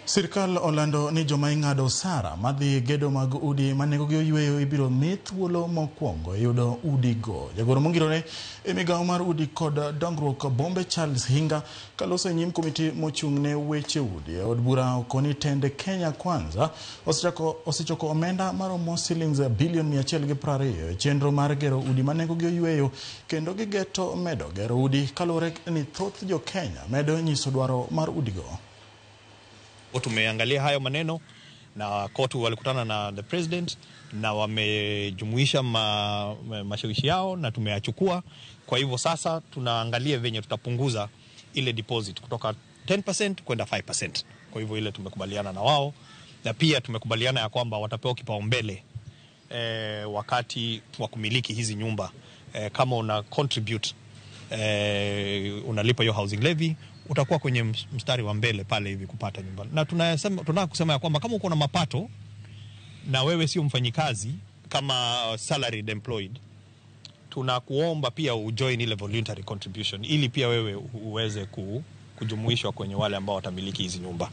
Sirkal olando ni joma ing'ado osara madhi gedo mag udi ma nengogi oyweyo ibiro mi thuolo mokwongo yudo udigo. Jagoro mongirore e migawo mar udi kod dongruok Bombe Charles Hinga kaloso e nyim komiti mochung' ne weche udi e od bura okoni tend Kenya Kwanza osechoko omenda maromo silings bilion 120 e chenro mar gero udi ma nengogi oyweyo kendo gigeto medo gero udi kaluwore ni thoth jo Kenya medo nyiso dwaro mar udigo. Tumeangalia hayo maneno na COTU walikutana na the president na wamejumuisha mashawishi yao na tumeyachukua. Kwa hivyo sasa tunaangalia venye tutapunguza ile deposit kutoka 10% kwenda 5%. Kwa hivyo ile tumekubaliana na wao, na pia tumekubaliana ya kwamba watapewa kipaumbele wakati wa kumiliki hizi nyumba. Kama una contribute unalipa hiyo housing levy utakuwa kwenye mstari wa mbele pale hivi kupata nyumba. Na tunataka kusema ya kwamba kama uko na mapato na wewe sio mfanyikazi kama salaried employed, tunakuomba pia ujoin ile voluntary contribution ili pia wewe uweze kujumuishwa kwenye wale ambao watamiliki hizi nyumba.